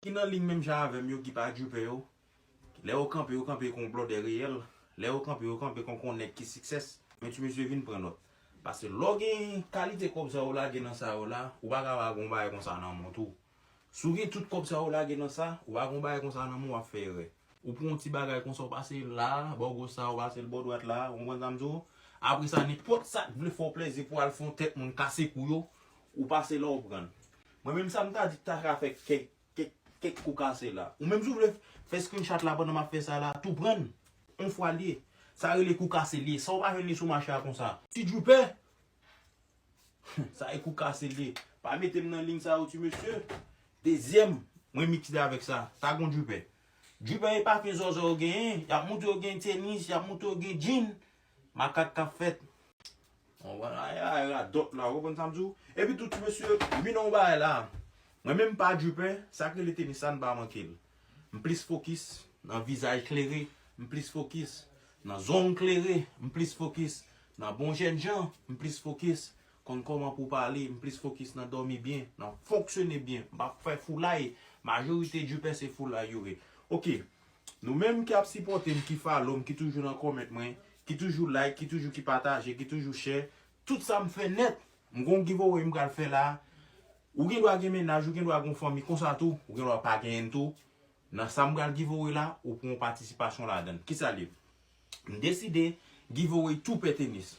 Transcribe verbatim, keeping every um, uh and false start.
ki nan liy menm jan avè m yo, ki pa dripper yo, lè yo kanpe, yo kanpe kon blòdè reyèl. Lè yo kanpe, yo kanpe kon, kon nèg ki success. Men ti mesye, vin pran nòt. Paske lè w gen kalite kòb sa yo lage nan sa yo la, ou pa ka pa gon bagay konsa nan men w tou. Si w gen tout kòb sa yo lage nan sa, ou pa gon bagay konsa nan men w, w ap fè erè. Ou pran yon ti bagay konsa, ou pase l la, bò goch sa, ou pase l bò dwat la, ou konprann sa m di w? Apre sa, nenpòt sa k vle fè w plèzi pou al fè yon tèt moun kase kou yo, ou pase la, ou pran l. Mwen menm sa m ta di, ta ka fè kèk, kèk, kèk kou kase la. Ou menm si w vle fè screenshot la pandan m ap fè sa la, tou pran l. Yon fwa l ye. Sa rele kou kase l ye. Sa w pa jwenn li sou mache a konsa. Ti dripper, sa e kou kase l ye. Pa mete m nan liy sa yo, ti mesye. Dezyèm, mwen mixe avèk sa. Ta gon dripper. Dripper e pa ke zòzò yo genyen. Y ap montre yo gen tenis, y ap montre yo gen jean. Makak k ap fèt. Ou konprann? Ay, ay, radòt la, ou konprann sa m di w? Epi tou, ti mesye, m vin nan yon bagay la. Mwen menm pa dripper, sa k rele tenis la, n pa manke l. M plis fokis nan vizaj klere, m plis fokis nan zong klere, m plis fokis nan bon jènjan, m plis fokis konn kòman pou pale, m plis fokis nan dòmi byen, nan fonksyone byen. M pa fè foulay, majorite dripper se foulay yo ye. Oke, nou menm ki ap sipòte m, ki follow m, ki toujou nan comment mwen, ki toujou like, ki toujou ki pataje, ki toujou share, tout sa m fè nèt, m gon giveaway m pral fè la. Ou gen dwa gen mennaj, ou gen dwa gon fanmi konsa tou, ou gen dwa pa genyen l tou. Nan sa m pral giveaway la, ou pran yon patisipasyon ladan l. Kisa l ye? M deside giveaway tou pè tenis.